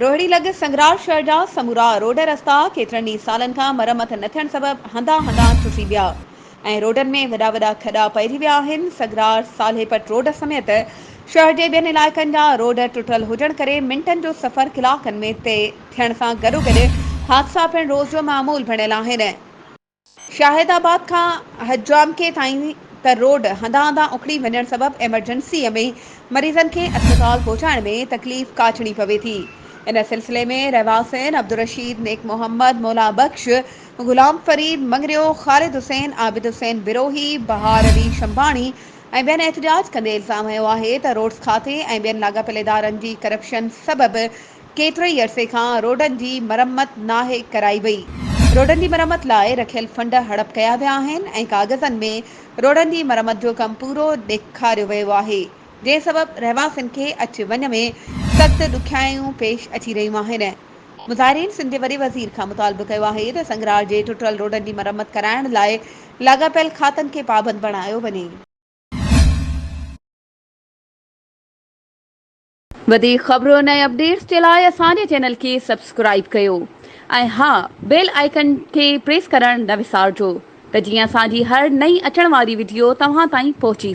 روهڙي لڳ سنگرار شهر جا سمورا روڊ رستا ڪيترن ئي سالن کان مرمت نه ٿيڻ سبب هنڌان هنڌان ٽٽي ويا ۽ روڊن ۾ وڏا وڏا کڏا پئجي ويا آهن، سنگرار صالح پٽ روڊ سميت شهر جي ٻين علائقن جا روڊ ٽٽل هجڻ ڪري منٽن جو سفر ڪلاڪن ۾ طئي ٿيڻ سان گڏوگڏ حادثا پڻ روز جو معمول بڻيل آهن. شاهد آباد کان حجامڪي تائين ته روڊ هنڌان هنڌان اکڙي وڃڻ سبب ايمرجنسيء ۾ مريضن کي اسپتال پهچائڻ ۾ تڪليف ڪاٽڻي پوي ٿي. ان سلسلي ۾ رهواسين عبدالرشيد، نيڪ محمد، مولا بخش، غلام فريد مڱريو، خالد حسين، عابد حسين بروهي، بهار علي شنباڻي ۽ ٻين احتجاج ڪندي الزام هنيو آهي ته روڊس کاتي ۽ ٻين لاڳاپيل ادارن جي ڪرپشن سبب ڪيتري ئي عرصي کان روڊن جي مرمت ناهي ڪرائي وئي، روڊن جي مرمت لاء رکيل فنڊ هڙپ ڪيا ويا آهن ۽ ڪاغذن ۾ روڊن جي مرمت جو ڪم پورو ڏيکاريو ويو آهي، جنهن سبب رهواسين کي اچ وڃ ۾ سخت ڏکيائيون پيش اچي رهيون آهن. مظاهرين سنڌ جي وڏي وزير کان مطالبو ڪيو آهي ته سنگرار جي ٽٽل روڊن جي مرمت ڪرائڻ لاء لاڳاپيل کاتن کي پابند بڻايو وڃي. وڌيڪ خبرن ۽ اپڊيٽس جي لاء اسان جي چينل کي سبسڪرائيب ڪيو ۽ ها بيل آئيڪن کي پريس ڪرڻ نه وسارجو ته جيئن اسان جي هر نئين اچڻ واري وڊيو توهان تائين پهچي.